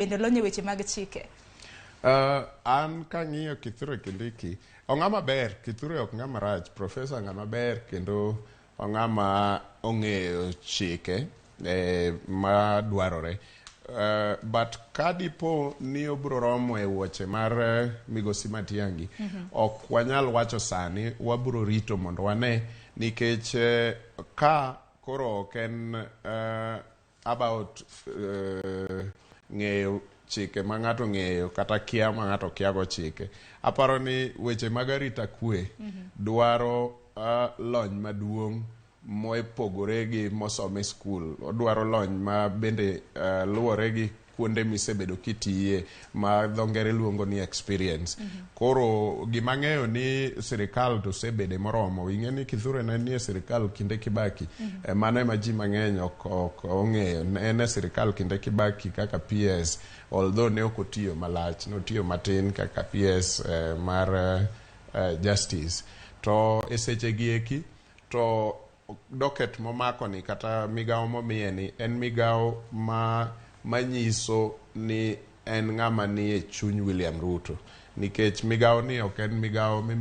Bende olony e weche mag chike. An kang'iyo Kithure Kindiki, ong'ama ber, Kithure ok ng'ama rach, professor ng'ama ber kendo ong'ama ong'eyo chike madwarore. But ka dipo ni obro romo e wuoche mar migosi Matiang'i, ok wanyal wacho sani, wabro rito mondo wane nikech ka koro ok en about ng'eyo chike ma ng'ato ng'eyo kata kia ma ng'ato kiago chike. Aparo ni weche mag arita kwe dwaro lony maduong' mopogore gi mosom e skul. Odwaro lony ma bende luwore gi kuonde misebedo kitiye ma dho ngere luongo ni experience. Koro gima ang'eyo ni sirikal to osebede moromo. Ing'e ni Kithure ne nie sirikal kinde Kibaki. Mano ema ji mang'eny ok ong'eyo. En e sirikal kinde Kibaki kaka PS, although ne ok otiyo malach, notiyo matin kaka PS mar Justice. To e seche gi eki to docket momako ni kata migawo momiye ni en migawo ma manyiso ni en ng'ama nie chuny William Ruto, nikech migawo ni ok en migawo.